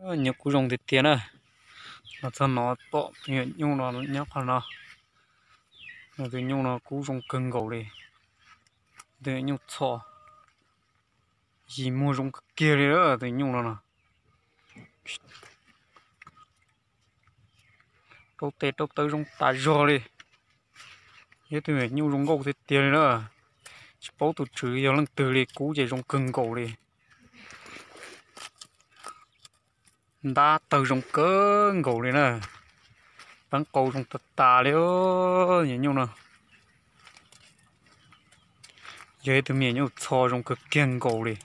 Nyob kub zoo tiag tiag na. Los txog no pom tus nyuam nyuj no nyob qhov no. Tus nyuj no kub zoo kawg nkaus li. Tus nyuam nyuj txho, yim muag zoo kawg kiag li tus nyuj no no. Rau tes rau taw zoo tas zog li. Yog tus nyuam nyuj zoo nkauj tiag tiag li na. Tsis paub tus tswv yog leej twg li, kub ces zoo kawg nkaus li. Ntab tawg zoo kawg nkaus li na. Peeb qau zoo tas tas li. Nyuam nyuj no yog ib tug me nyuam nyuj txho zoo kawg kiag nkaus li.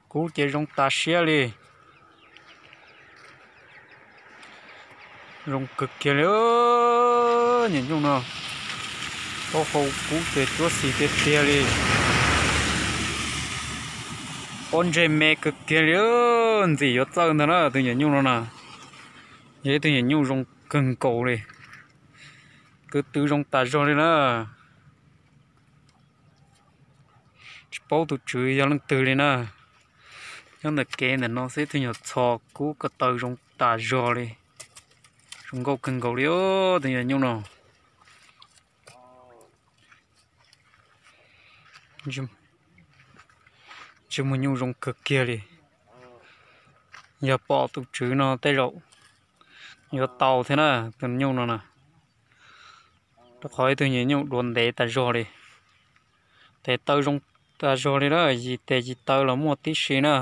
Kub ces zoo tas siab li. Zoo kawg kiag li. Nyuam nyuj no taub hau kub ces cuab xis tiag tiag li. Pob ntseg me kawg kiag li. Ntxim yuav txawj ntag na tus nyuam nyuj no na. Yog ib tug nyuam nyuj zoo kawg nkaus li. Kwv tw zoo tas zog li na. Tsis paub tus tswv yog leej twg li na. Nyob ntawm kev ntawm no xwb, tus nyuam txho kub ko taw zoo tas zog li. Zoo nkauj kawg nkaus li tus nyuam nyuj no. Ntsej muag nyuj zoo kawg kiag li. Yog pom tus tswv no tej zaum yuav tau thiab na tus nyuj no na. Rau qhov ib tug nyuam nyuj duav ntev tas zog li. Tes taw zoo tas zog li na, yim tes yim taw los muaj tib si na.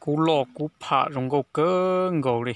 Kub loj kub pham zoo nkauj kawg nkaus li.